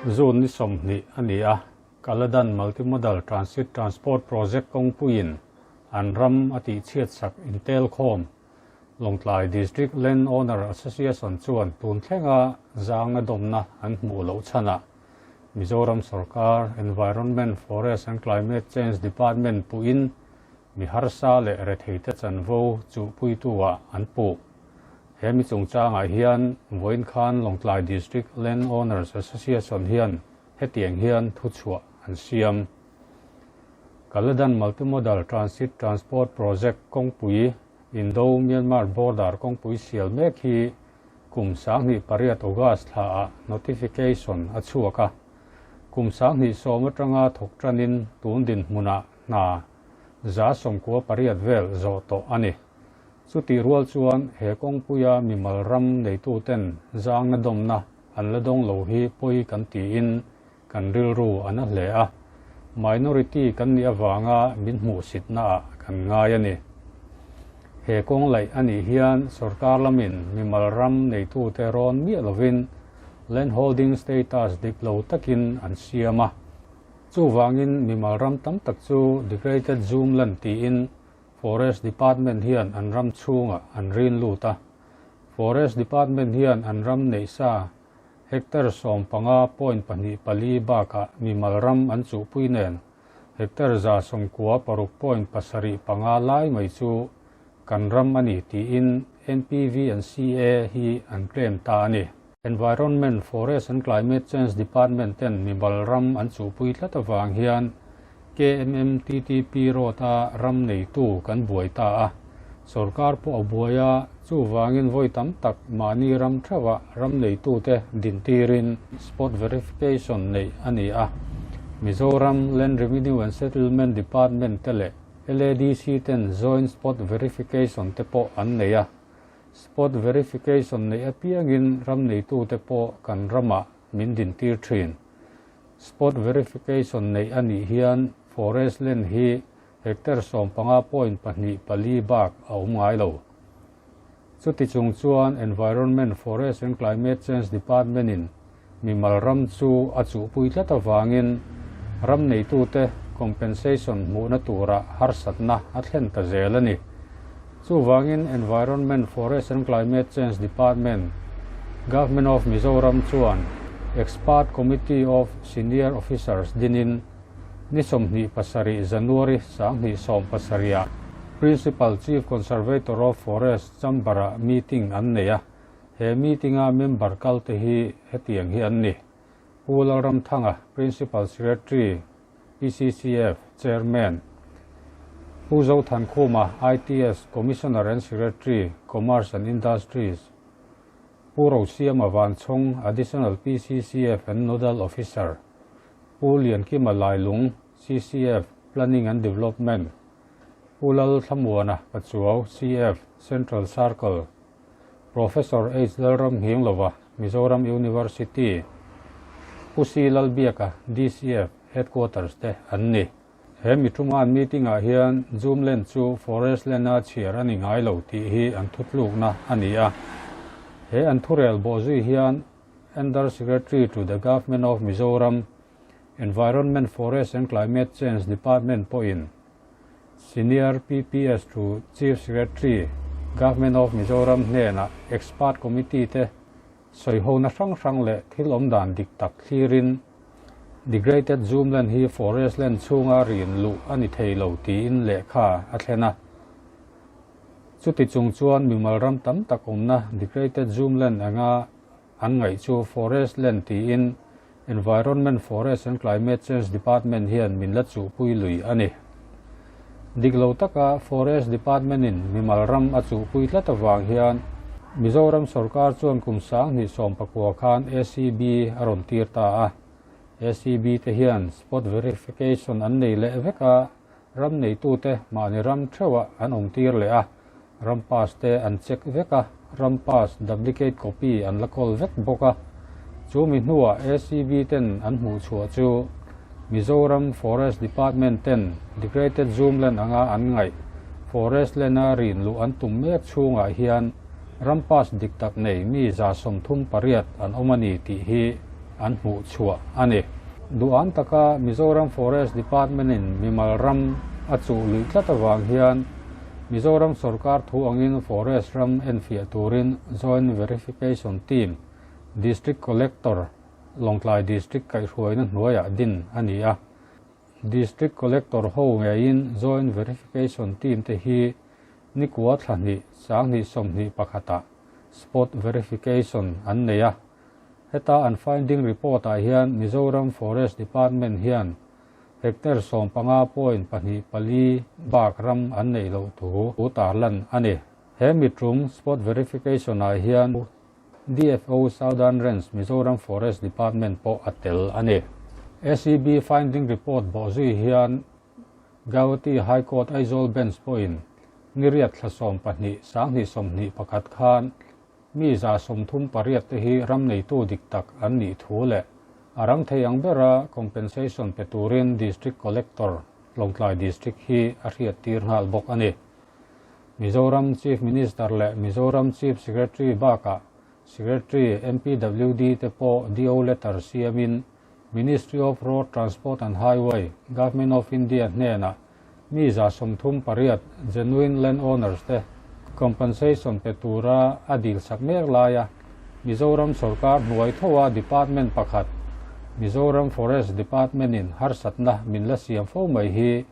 June ni 20 a ni a, Kaladan Multimodal Transit Transport Project kawngpuiin an ram a tihchhiatsak intelkhawm Lawngtlai District Land Owner Association chuan tun thlenga zangna dawmna an hmuh loh chhanah Mizoram sorkar Environment, Forest and Climate Change Department puhin mi harsa leh retheite chanvo chuhpuitu-ah an puh. He mi chungchangah hian vawiin khan Lawngtlai District Land Owners Association hian hetiang hian thuchhuah an siam. Kaladan Multimodal Transit Transport Project kawngpui Indo-Myanmar border kawngpui sial mek hi kum 2008 August thlaah notification a chhuak a. Kum 2010 atanga thawk tanin tun dinhmunah hna 98 vel zawh tawh a ni. Chutih rual chuan he kawngpuia mimal ram neituten zangna dawmna an la dawng lo hi pawi kan tiin kan rilru a na hle a, minority kan nih avanga min hmuhsitnaah kan ngai a ni. He kawng laih a nih hian sorkar lamin mimal ram neitute rawn miah lovin land holding status dik lo takin an siam a. Chuvangin mimal ram tam tak chu degraded zoom land tiin Forest Department hian an ram chhungah an rin lut a. Forest Department hian an ram neih sa hectare 15.24 bakah mimal ram an chuhpui nen hectare 96.75 lai mai chu kan ram a ni tiin NPV and CA hi an claim ta a ni. Environment, Forest and Climate Change Department ten mimal ram an chuhpui tlat avang hian KMMTTP road a ram neitu kan buai ta a. Sorkar pawh a buai a, chuvangin vawi tam tak mahni ram theuhah ram neitute dintirin spot verification neih a ni a. Mizoram Land Revenue and Settlement Department te leh LADC ten joint spot verification te pawh an nei a. Spot verification neih apiangin ram neitute pawh kan ramah min dintir thin. Spot verification neih a nih hian forest land hi hectare 15.24 bak a awm ngai lo. Chuti chung chuan Environment, Forest and Climate Change Department in mimal ram chu a chuhpui tlat avangin ram neitute compensation hmuhna tura harsatna a thlen ta zel a ni. Chuvangin Environment, Forest and Climate Change Department, Government of Mizoram chuan Expert Committee of Senior Officers dinin ni 27 January 2017-ah Principal Chief Conservator of Forest Chamber-ah meeting an nei a. He meeting-a member kalte hi hetiang hi an ni. Pu Lalramthanga, Principal Secretary, PCCF, Chairman, Pu Zothan Khuma, ITS, Commissioner and Secretary, Commerce and Industries, Pu Rosiama Vanchhong, Additional PCCF and Nodal Officer, Pu Liankima Lailung, CCF, Planning and Development, Pu Lal Thlamuana Pachuau, CF, Central Circle, Professor H. Lalram Nghinglova, Mizoram University, Pu C. Lalbiaka, DCF, Headquarters te an ni. He mi thuma an meeting-ah hian Zoom land chu forest land-a chhiar a ni ngai lo tih hi an thutlukna a ni a. He an thurel bawh zui hian Under Secretary to the Government of Mizoram, Environment, Forest and Climate Change Department pawhin Senior PPS to Chief Secretary, Government of Mizoram hnenah Expert Committee te sawihona hrang hrang leh thil awm dan dik tak thlirin degraded zoom land hi forest land chhunga rin luh a ni thei lo tiin lehkha a thlen a. Chuti chung chuan mimal ram tam tak awmna degraded zoom land anga an ngaih chu forest land tiin Environment, Forest and Climate Change Department hian min la chuhpui lui a ni. Dik lo taka Forest Department in mimal ram a chuhpui tlat avang hian Mizoram sorkar chuan kum 2019 khan ACB a rawn tir ta a. ACB te hian spot verification an nei leh vek a, ram neitute mahni ram theuhah an awm tir leh a, ram pass te an check vek a, ram pass duplicate copy an la kawl vek bawk a. Chu mi hnuah ACB ten an hmuh chhuah chu Mizoram Forest Department ten degraded zoom land anga an ngaih forest land-a rin luh an tum mek chhungah hian ram pass dik tak nei mi 138 an awm a ni tih hi. an hmuh chhuah a ni. Duham taka Mizoram Forest Department-in mimal ram a chuh luih tlat avang hian Mizoram sorkar thu angin forest ram enfiah turin Joint Verification Team, District Collector, Lawngtlai District kaihhruaina hnuaiah din a ni a. District Collector ho ngeiin Joint Verification Team te hi nikua thla hnih 20 21 ah Spot Verification an nei a. Heta an finding report ah hian Mizoram Forest Department hian hectare 15.24 bak ram an nei loh thu tarlan a ni. He mitrum spot verification ah hian DFO Southern Range Mizoram Forest Department pawh a tel a ni. ACB finding report bawhzui hian Gauhati High Court Aizawl Bench pawhin niriat thla 12 2021 khan mi 138 te hi ram neitu dik tak an nih thu leh a rang thei ang bera compensation pe turin District Collector Lawngtlai District hi a hriat tir nghal bawk a ni. Mizoram Chief Minister leh Mizoram Chief Secretary bakah Secretary MPWD te pawh DO letter siamin Ministry of Road Transport and Highway, Government of India hnenah mi 138 genuine landowners te compensation pe tura a dil sak mek laia Mizoram sarkar hnuai thoa department pakhat Mizoram Forest Department in harsatna min la siam fo mai hi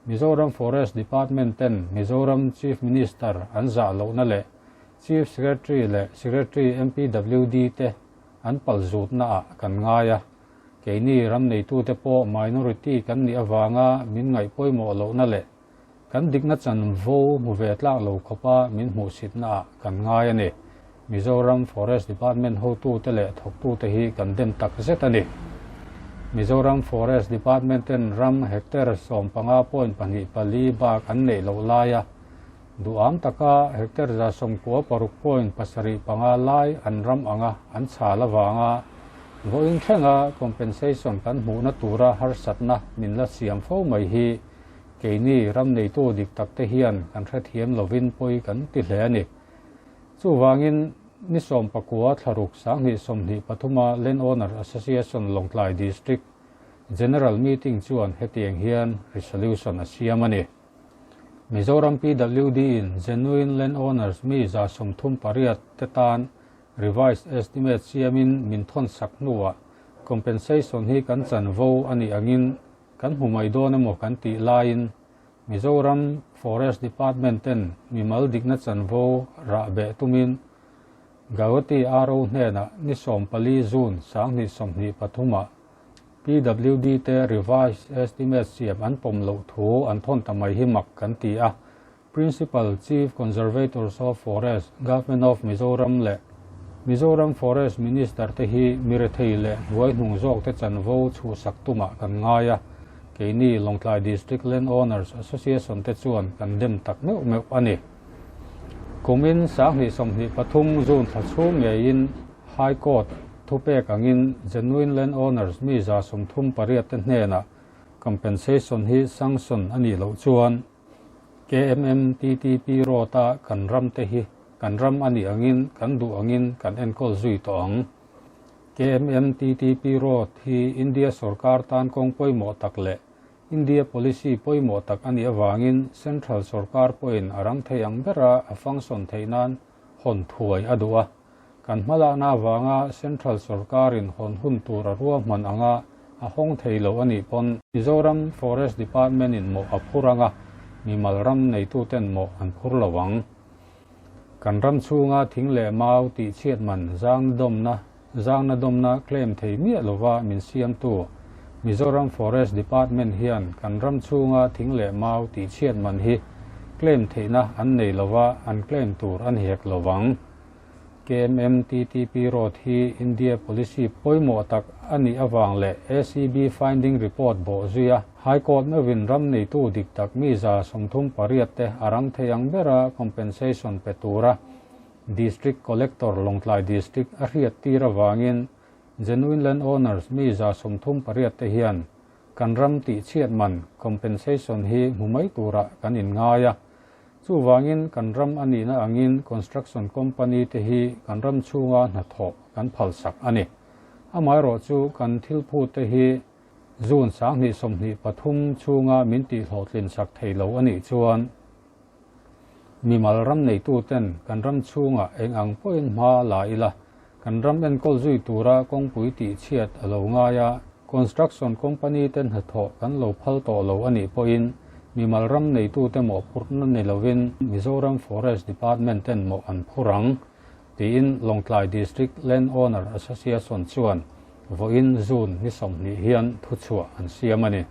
Mizoram Forest Department ten Mizoram Chief Minister an zah lohna leh Chief Secretary leh Secretary MPWD te an pal zutna ah kan ngai a. Keini ram neitu te pawh minority kan nih awanga min ngaih pawimawh lohna leh kan dikna chan vo hmu ve tlak lo khawpa min hmuh sitna ah kan ngai a ni. Mizoram Forest Department hotu te leh thawktu te hi kan dem tak zet a ni. Mizoram Forest Department ten ram hectare 15.24 bak an nei loh laia duham taka hectare 96.75 lai an ram anga an chhal awanga voin thlenga compensation kan hmuhna tura harsatna min la siam fo mai hi keini ram neitu dik tak te hian kan hrethiam lovin pawih kan ti hle a ni. Chuwangin ni 19 thlaruk 2023 Landowner Association Lawngtlai District General Meeting chuan hetiang hian resolution a siam a ni. Mizoram PWD in genuine landowners mi 138 te tan revised estimate siamin min thon sak hnuah compensation hi kan chan vo ani angin kan hmu mai dawn emaw kan tih laiin Mizoram Forest Department ten mimal dikna chan vo rah be tumin Gauhati RO hnenah ni 14 June 2023 PWD te revised estimate siam an pawm loh thu an thawn ta mai hi mak kan ti a. Principal Chief Conservators of Forest, Government of Mizoram leh Mizoram Forest Minister te hi mirethei leh hnuai hnung zawk te chan vo chu sak tumah kan ngai a. Keini Lawngtlai District Landowners Association te chuan kan dem tak meuh meuh a ni. Kumin 2023 June thla chhung ngeiin High Court thupek angin genuine landowners mi 138 te hnenah compensation hi sanction ani loh chuan KMM TTP road a kan ram te hi kan ram ani angin kan duh angin kan enkawl zui tawh ang. KMM TTP road hi India sarkar tan kawng pawimawh tak leh India policy pawimawh tak ani awangin Central sarkar pawhin a rang thei ang bera a function thei nan hawn thuai a duh a. Kan hmalakna awanga Central sarkarin hawn hun tur a rua hman anga a hawng thei lo ani pawn Mizoram Forest Department in mawh a phur anga mimal ram neitu ten mawh an phur lo ang. Kan ram chhunga thing leh mau tih chhiat man zangna domna claim thei miah lova min siam tu Mizoram Forest Department hian kan ram chhunga thing leh mau tih chhiat man hi claim theihna an nei lova an claim tur an hek lovang. KMM TTP road hi India policy pawimawh tak ani awang leh ACB finding report bawh zuia High Court meuhin ram neitu dik tak mi 138 te a rang thei ang bera compensation pe tura District Collector Lawngtlai District a hriat tir awangin genuine landowners mi 138 te hian kan ram tih chhiat man compensation hi hmu mai tura kan in ngai a. Chuwangin kan ram ani na angin construction company te hi kan ram chhunga hna thawh kan phal sak ani. Amaherawhchu kan thil phut te hi June 2023 chhunga min tihhlawhtlin sak thei lo a nih chuan mimal ram neituten kan ram chhungah eng ang pawhin hma la ila, kan ram enkawl zui tura kawngpui tihchhiat a lo ngai a, construction company te hnathawh kan lo phal tawh lo a nih pawhin mimal ram neitute mawhphurhna ni lovin Mizoram Forest Department ten mawh an phur ang, tiin Lawngtlai District Land Owner Association chuan vawiin June ni 20 hian thuchhuah an siam a ni.